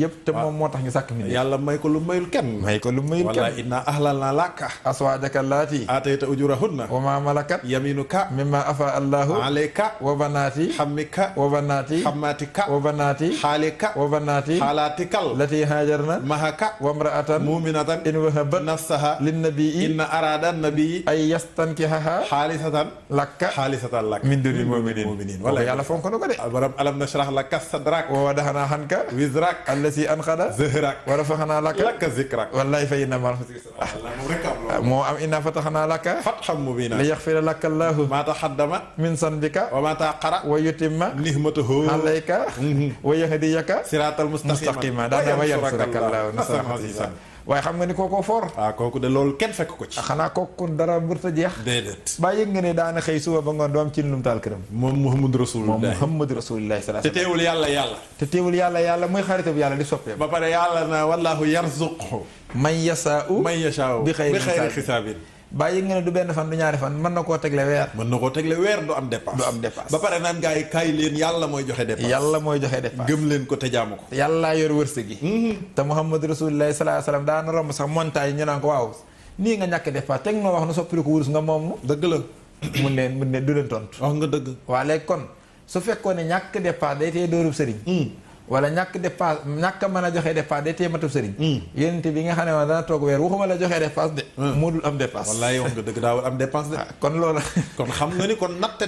yëpp te moom moo tax ñu sàkk mi yàlla may ko lu mayul kenn. may ko lu mayul kenn. wala inna ahlalna laka aswaajaka allaati atayta ujurahunna wa ma malakat yaminuka mimma afa allahu alayka wa banaati hammika wa banaati hammatika wa banaati halika wa banaati halatikal lati haajarna mahaka wa imra'atan muminatan in wahabat nafsaha linnabii inna arada nabii ay yastankihaha xaalisatan lak min dunil mu'minin wala yàlla fonk na ko de. borom alam nashrah laka sadrak wa wadahanaa hanka wizrak allasi anqada zahrak wa rafahanaa laka zikrak. wallahi fa inna ma'al usri yusra. moo am inna fatahnaa laka fathan mubina li yaghfira laka allahu ma taqaddama min sanbika wa ma ta'akhkhara wa yutimma nihmatahu alayka wa yahdiyaka siratal mustaqima daana wa yansuraka allahu nasran aziizan. waaye xam nga ni kookoo for. kooku de loolu kenn fekk ko ci. xanaa kooku dara mbërta jeex. déedéet. baa yëg nga ne daana xëy suba ba ngoon doom ci lum taal këram. moom Muhammadu Rasulullah. moom Muhammadu Rasulullah sallallahu te alayhi wasallam. teewul yàlla. mooy xaritab yàlla di soppeem. ba pare yàlla na wallahu yarzuqhu man yashaa'u bi xayri xisaabin. baa yëg nga ne du benn fan du ñaari fan mën na koo tegle weer. du am dépense. ba pare naan gaa yi kaay leen yàlla mooy joxe dépense. yàlla mooy joxe dépense. gëm leen ko te jaamu ko. yàllaa yor wërsëg gi. te Muhammadu Rasulullah sallallahu alayhi wasallam daana romb sax montagne ñu naan ko waaw nii nga ñàkk dépense teg noo wax nu soppali ko wurus nga moom nu. dëgg la. mun ne du leen tontu. wax nga dëgg. waa léegi kon su fekkoon ne ñàkk dépense day tee dóorub sëriñ. wala ñàkk dépense ñàkk a mën a joxe dépense day tee matub sëriñ. yonent bi nga xam ne dana toog weer waxuma la joxe dépense de. moo dul am dépense. wallaay wax nga dëgg daawul am dépense de. kon loolu. kon xam nga ni kon natt